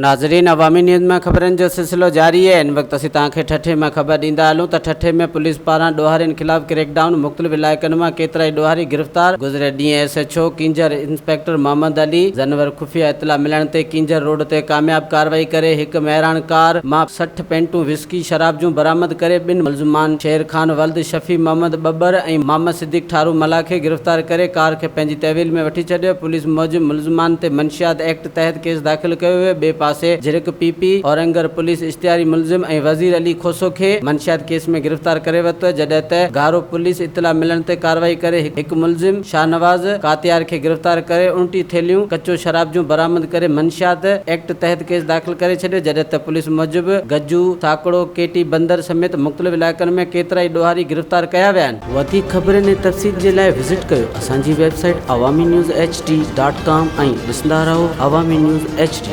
ناظرين عوامي نيوز مان خبرن جو سلسلو جاري آهي هن وقت اسين توهان کي ٺٽي مان خبر ڏيندا هلون ته ٺٽي ۾ پوليس پاران ڏوهارين خلاف ڪريڪ ڊائون مختلف علائقن مان ڪيترائي ڏوهاري گرفتار گذريل ڏينهن S H O Keenjhar inspector Muhammad Ali Zanwar خفيه اطلاع ملڻ تي ڪينجهر روڊ تي ڪامياب ڪارروائي ڪري هڪ مهراڻ ڪار مان 60 پينٽون وسڪي شراب جون برآمد ڪري ٻن ملزمان شير خان ولد شفيع محمد ٻٻر ۽ محمد صديق ٺارو ملاح کي گرفتار ڪري ڪار کي پنهنجي تحويل ۾ وٺي ڇڏيو پوليس موجب ملزمان تي منشيات ايڪٽ تحت ڪيس داخل ڪيو ويو، ٻئي پاسي جهرڪ پي پي اورنگر پوليس اشتهاري ملزم ۽ وزير علي کوسو کي منشيات ڪيس ۾ گرفتار ڪري ورتو، جڏهن ته گهارو پوليس اطلاع ملڻ تي ڪارروائي ڪري هڪ ملزم شاهنواز ڪاتيار کي گرفتار ڪري 29 ٿيلهيون ڪچو شراب جون برآمد ڪري منشيات ايڪٽ تحت ڪيس داخل ڪري ڇڏيو، جڏهن ته پوليس موجب گجو، ساڪڙو، ڪيٽي بندر سميت مختلف علائقن ۾ ڪيترائي ڏوهاري گرفتار ڪيا ويا آهن. وڌيڪ خبرن ۽ تفصيل جي لاء وزٽ ڪيو اسان جي website Awami news H D dot com ۽ ڏسندا رهو عوامي نيوز ايڇ ڊي.